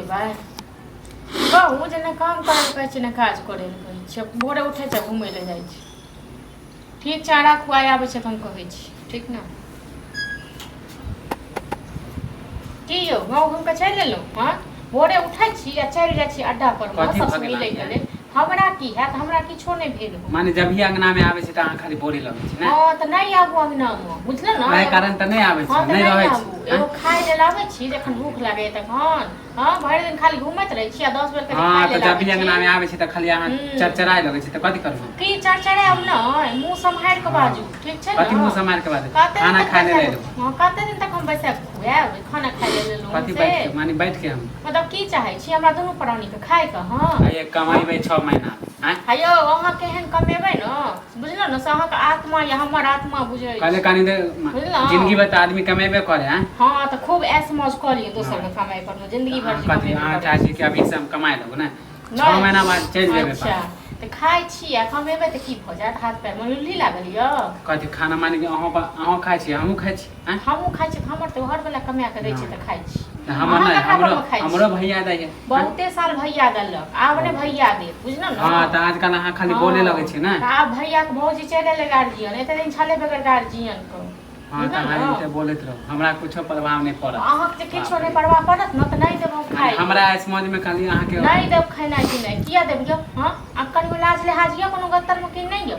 जेबै? कहू जे नहि काम करै लए कहै छै, नहि काज करै लए कहै छै। भोरे उठै छै, घुमै लए जाइ छै। ठीक छै, राखू, आइ आबै छै तऽ हम कहै छी। ठीक ने? की यौ, गाँव घुमि कऽ चलि एलहुँ? हँ, भोरे उठै छी आ चलि जाइ छी अड्डा पर कथी सबसँ भऽ गेल मिलैके अहाँके? लेल। हमरा की हैत? हमरा किछो नहि भेल हो। माने जब भी अंगना में आबै छै तऽ अहाँ खाली बोरे लगै छै ने? हँ, तऽ नहि आबू अंगनामे, बुझलहुँ ने? एहि कारण तऽ नहि आबै हँ छै? तऽ नहि नहि रहै आबू। छै? एगो खाय लेल आबै छी जखन भूख लागैए तखन। हँ, भरि दिन खाली घूमैत रहै छी आ 10 बेर हँ खाय तऽ लेल जब आबै भी अंगना छी। में आबै छै तऽ खाली अहाँ चरचराय लगै छै, तऽ कथी करू हम? की चरचरायब? नहि, मुँह सम्हारि कऽ बाजू, ठीक छै कथी ने? मुँह सम्हारि के बाजू? कते दिन खाना तक खाय लेल बैसा एलहुँ। हँ, कते दिन तक हम बैसा कऽ खुआएब? खाना खाय लेल एलहुँ कथी से? बैठ के, माने बैठ के हम मतलब की चाहै छी हमरा दुनू प्राणीके खाय कऽ? हँ। आइए कमेबै 6 महीना आँय? हे यौ, अहाँ केहन कमेबै ने, बुझलहुँ ने, से अहाँके आत्मा या हमर आत्मा बुझै कहले छै। कनी देर बुझलहुँ? जिंदगी भर तऽ आदमी कमेबे करे आँय? हँ, तऽ खूब ऐश मौज कऽ लिअ दोसरके कमाइ पर, जिंदगी भर अहाँ जे कथी कमेबे अहाँ करै चाहै छी कि अभी से हम कमाए लगू ने? नहि। 6 महीना बाद चलि जेबै। अच्छा, तऽ खाइ छी आ कमेबै तऽ की भऽ जायत? हाथ पैरमे लुल्ही लागल यऽ? कथी खाना, माने कि अहूँ अहूँ खाइ छी, हमहूँ खाइ छी आँय? हमहूँ खाइ छी, हमर तऽ घरवला कमा कऽ दै छै तऽ खाइ छी। तऽ हमर अहाँ नहि ककरा हमरो परमे खाइ छी? हमरो भैया दैये। बहुते साल भैया देलक, आब नहि भैया देत, बुझलहुँ ने? हँ, तऽ आजकल अहाँ खाली बोले लगै छी ने? तऽ आब भैयाके भौजी चलि एलै गार्जियन, एते दिन छलै बगैर गार्जियन के। हँ, तऽ बुझलहुँ अहाँ ने? एते बोलैत रहू, हमरा कुछो प्रभाव नहि पड़त। अहाँके जे किछो बाप रे। नहि प्रभाव पड़त ने, तऽ नहि देब हम माने खाइ। हमरा स्मज में खाली अहाँके नहि देब खेनाइ पिनाइ। किया देब यौ? हँ, आ कनियो लाज लिहाज यऽ कोनो गत्तरमे कि नहि यौ?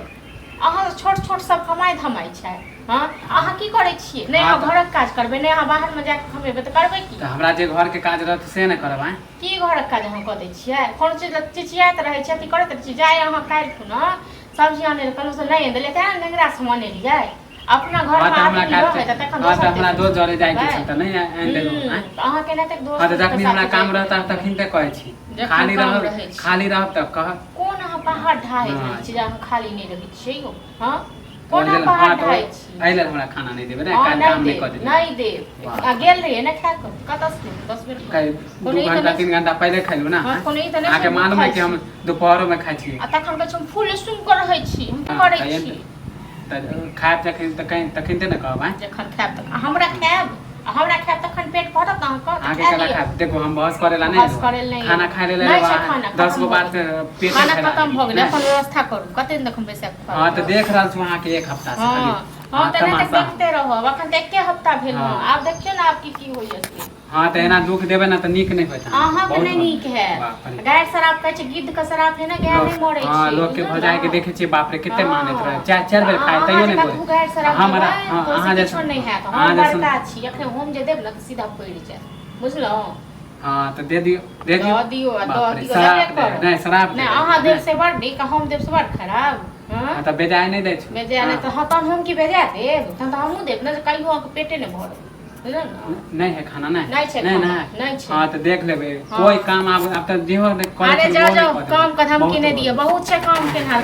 अहाँ छोट छोट सब कमाइ धमाइ छै। हँ, अहाँ की करै छियै? नहि अहाँ घरक काज करबै, नहि अहाँ बाहरमे जाकऽ कमेबै, तऽ करबै की? तऽ हमरा जे घरके काज रहत से ने करब आँय? की घरक काज अहाँ कऽ दै छियै? कोनो चीज लए चिचियाइत रहै छियै, अथी करैत रहै छियै। जाय अहाँ काल्हि खुना सब्जी आनै लए कहलहुँ से नहि आनि देलियै, तेँ ने नेंगरा से हम अनेलियै। अपना हँ घरमे तऽ हमरा आदमी काज रहै तऽ तखन हँ तऽ दोसर हमरा तेसर दोस्त जरे जाइके करबै। छल तऽ नहि आनि देलहुँ आँय? तऽ अहाँके एनाहिते हँ, तऽ दोस्त जखनी हमरा साथे काम जाइत रहता रहै। तखन तऽ कहै छी। जखन खाली काम रहब, रहै छै। खाली रहब तऽ कहब। कोन अहाँ पहाड़ ढाहैत रहै नहि छी जे अहाँ खाली नहि रहै छियै यौ? हँ, तऽ ओहि कोना लेल पहाड़ हँ, तऽ ढाहै छी? एहि लेल हमरा खाना नहि देबै ने? हँ, काल्हि नहि काम नहि कऽ देब, देबै? नहि देब। वाह। आ गेल रहियै ने खा कऽ, कतऽसँ देब 10 बेर? काल्हि कोनो दू ई तऽ घंटा नहि 3 घंटा पहिले खेलहुँ ने? हँ, कोनो ई तऽ नहि अहाँके छै मालूम है भूखल कि हम छी। दुपहरोमे खाइ छी। आ तखन कहै छी हम फुल सुनि कऽ रहै छी, हम हँ, करै तऽ छी। तऽ खायब जखन तऽ कहीं तखन ने कहब आँय? जखन खायब तऽ हमरा खायब, आ हमरा खायब तखन पेट भरत अहाँके, तऽ अहाँके खा केना लिअ। खायब? देखू, हम बहस करै ला नहि बहस एलहुँ। करै लए नहि खाना एलहुँ। खाय लेल नहि एलहुँ। छै अहाँ खाना 10 खतम गो भऽ बात गेल। पेटे खाना फैला खतम भऽ देलियै गेलै। ने अपन व्यवस्था करू, कते दिन तक हम बैसा कऽ हँ, तऽ खुआएब? देख रहल छी अहाँके एक हफ्ता से खाली हँ हँ, हँ तऽ एनाहिते तमाशा। देखते रहब। अखन तऽ एके हफ्ता भेल हँ, हँ। आब देखियौ ने आब की की होइया से। हँ, तऽ एना दुख देबै ने तऽ नीक नहि होयत अहाँके। अहाँके बहुत नहि नीक हैत। बाप रे। गाय शराब कहै छै, गिद्ध के शराब है ने, गाय लोक नहि मरै हँ, छै, लोकके बुझलहुँ भौजाइ के ने? देखै छियै, बाप रे, कते मानैत रहै, हँ, चारि चारि तऽ बेर खाय अहाँ तैयो जे नहि कतबो बोलै। गारि शराब हमरा देबै हँ तऽ ओहिसँ अहाँ किछो जैसन नहि हैत। अहाँ हम जैसन बड़का छी, एखन हम जे देब ने तऽ सीधा पड़ि जायत, बुझलहुँ? हँ, तऽ दे दियौ, दे दियौ। दऽ दियौ आ दऽ बाप रे, दियौ, श्राप देबे दे करब। नहि, श्राप नहि दे अहाँ देब नहि से बड़ नीक आ हम देब से बड़ खराब? हँ। हँ, तऽ बेजाय नहि दै छी। बेजाय नहि हँ तऽ हँ, तहन हम की बेजाय देब? तहन तऽ हमहूँ देब ने जे कहियो अहाँके पेटे नहि भरत, बुझलहुँ ने? नहि है खाना? नहि नहि छै नहि खाना, नहि नहि छै। हँ, तऽ देख लेबै। हँ। कोइ काम आब तऽ जेहो करै अरे छलै, जाउ ओहो नहि जाउ, कऽ देबै। काम के धमकी बहुत नहि हो दिअ, गेल। बहुत छै काम केनहार।